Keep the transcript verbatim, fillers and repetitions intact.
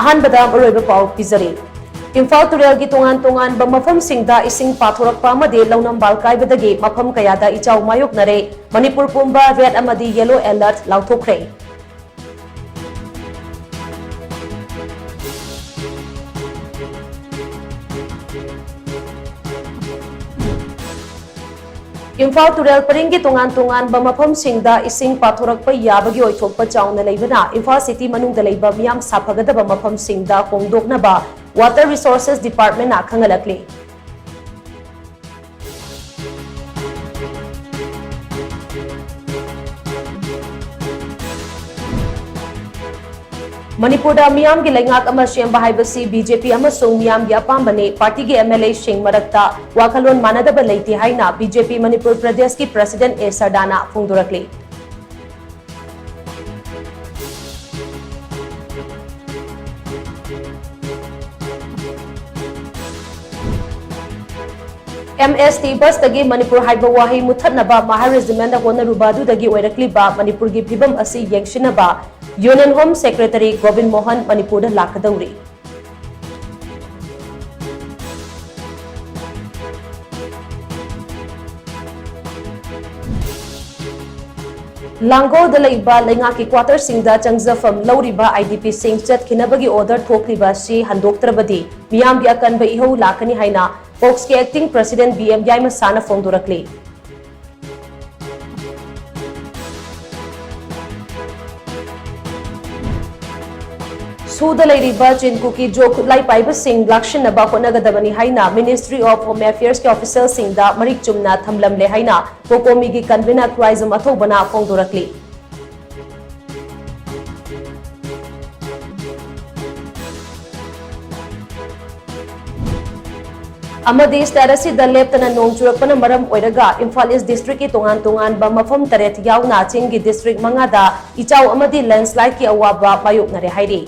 ꯑꯍꯥꯟꯕꯗ ꯃꯔꯨꯑꯣꯏꯕ ꯄꯥꯎ ꯄꯤꯖꯔꯤ꯫ ꯏꯝꯐꯥꯜ ꯇꯨꯔꯦꯜꯒꯤ ꯇꯣꯉꯥꯟ ꯇꯣꯉꯥꯟꯕ ꯃꯐꯝꯁꯤꯡꯗ ꯏꯁꯤꯡ ꯄꯥꯊꯣꯔꯛꯄ ꯑꯃꯗꯤ ꯂꯧꯅꯝꯕꯥꯜ ꯀꯥꯏꯕꯗꯒꯤ ꯃꯐꯝ ꯀꯌꯥꯗ ꯏꯆꯥꯎ ꯃꯥꯌꯣꯛꯅꯔꯦ꯫ ꯃꯅꯤꯄꯨꯔ ꯄꯨꯝꯕ red ꯑꯃꯗꯤ yellow alert ꯂꯥꯎꯊꯣꯛꯈ꯭ꯔꯦ꯫ ꯏꯝꯐꯥꯜ ꯇꯨꯔꯦꯜ ꯄꯔꯤꯡꯒꯤ ꯇꯣꯉꯥꯟ ꯇꯣꯉꯥꯟꯕ ꯃꯐꯝꯁꯤꯡꯗ ꯏꯁꯤꯡ ꯄꯥꯊꯣꯔꯛꯄ ꯌꯥꯕꯒꯤ ꯑꯣꯏꯊꯣꯛꯄ ꯆꯥꯎꯅ ꯂꯩꯕꯅ ꯏꯝꯐꯥꯜ city ꯃꯅꯨꯡꯗ ꯂꯩꯕ ꯃꯤꯌꯥꯝ ꯁꯥꯐꯒꯗꯕ ꯃꯐꯝꯁꯤꯡꯗ ꯍꯣꯡꯗꯣꯛꯅꯕ Water Resources Departmentꯅ ꯈꯪꯍꯜꯂꯛꯂꯤ꯫ ꯃꯅꯤꯄꯨꯔꯗ ꯃꯤꯌꯥꯝꯒꯤ ꯂꯩꯉꯥꯛ ꯑꯃ ꯁꯦꯝꯕ ꯍꯥꯏꯕꯁꯤ BJP ꯑꯃꯁꯨꯡ ꯃꯤꯌꯥꯝꯒꯤ ꯑꯄꯥꯝꯕꯅꯤ꯫ Partyꯒꯤ MLAꯁꯤꯡ ꯃꯔꯛꯇ ꯋꯥꯈꯜꯂꯣꯟ ꯃꯥꯟꯅꯗꯕ ꯂꯩꯇꯦ ꯍꯥꯏꯅ BJP ꯃꯅꯤꯄꯨꯔ ꯄ꯭ꯔꯗꯦꯁꯀꯤ President ꯑꯦ ꯁꯔꯗꯥꯅ ꯐꯣꯡꯗꯣꯔꯛꯂꯤ꯫ MST busꯇꯒꯤ ꯃꯅꯤꯄꯨꯔ ꯍꯥꯏꯕ ꯋꯥꯍꯩ ꯃꯨꯠꯊꯠꯅꯕ ꯃꯍꯥ regimentꯅ ꯍꯣꯠꯅꯔꯨꯕ ꯑꯗꯨꯗꯒꯤ ꯑꯣꯏꯔꯛꯂꯤꯕ ꯃꯅꯤꯄꯨꯔꯒꯤ ꯐꯤꯕꯝ ꯑꯁꯤ ꯌꯦꯡꯁꯤꯟꯅꯕ Union Home Secretary Gobin Mohan ꯃꯅꯤꯄꯨꯔꯗ ꯂꯥꯛꯀꯗꯧꯔꯤ꯫ ꯂꯥꯡꯒꯣꯜꯗ ꯂꯩꯕ ꯂꯩꯉꯥꯛꯀꯤ quarterꯁꯤꯡꯗ ꯆꯪꯖꯐꯝ ꯂꯧꯔꯤꯕ IDPꯁꯤꯡ ꯆꯠꯈꯤꯅꯕꯒꯤ order ꯊꯣꯛꯂꯤꯕ ꯑꯁꯤ ꯍꯟꯗꯣꯛꯇ꯭ꯔꯕꯗꯤ ꯃꯤꯌꯥꯝꯒꯤ ꯑꯀꯟꯕ ꯏꯍꯧ ꯂꯥꯛꯀꯅꯤ ꯍꯥꯏꯅ COCSꯀꯤ acting president ꯕꯤ ꯑꯦꯝ ꯌꯥꯏꯃꯁꯥꯅ ꯐꯣꯡꯗꯣꯔꯛꯂꯤ꯫ ꯁꯨꯗ ꯂꯩꯔꯤꯕ ꯆꯤꯟ ꯀꯨꯀꯤ ꯖꯣ ꯈꯨꯠꯂꯥꯏ ꯄꯥꯏꯕꯁꯤꯡ ꯂꯥꯛꯁꯤꯟꯅꯕ ꯍꯣꯠꯅꯒꯗꯕꯅꯤ ꯍꯥꯏꯅ Ministry of Home Affairsꯀꯤ officialꯁꯤꯡꯗ ꯃꯔꯤꯛ ꯆꯨꯝꯅ ꯊꯝꯂꯝꯂꯦ ꯍꯥꯏꯅ COCOMIꯒꯤ convener ꯈ꯭ꯋꯥꯏꯖꯝ ꯑꯊꯧꯕꯅ ꯐꯣꯡꯗꯣꯔꯛꯂꯤ꯫ ꯑꯃꯗꯤ state ꯑꯁꯤꯗ ꯂꯦꯞꯇꯅ ꯅꯣꯡ ꯆꯨꯔꯛꯄꯅ ꯃꯔꯝ ꯑꯣꯏꯔꯒ ꯏꯝꯐꯥꯜ East districtꯀꯤ ꯇꯣꯉꯥꯟ ꯇꯣꯉꯥꯟꯕ ꯃꯐꯝ ꯇꯔꯦꯠ ꯌꯥꯎꯅ ꯆꯤꯡꯒꯤ district ꯃꯉꯥꯗ ꯏꯆꯥꯎ ꯑꯃꯗꯤ landslideꯀꯤ ꯑꯋꯥꯕ ꯃꯥꯌꯣꯛꯅꯔꯦ ꯍꯥꯏꯔꯤ꯫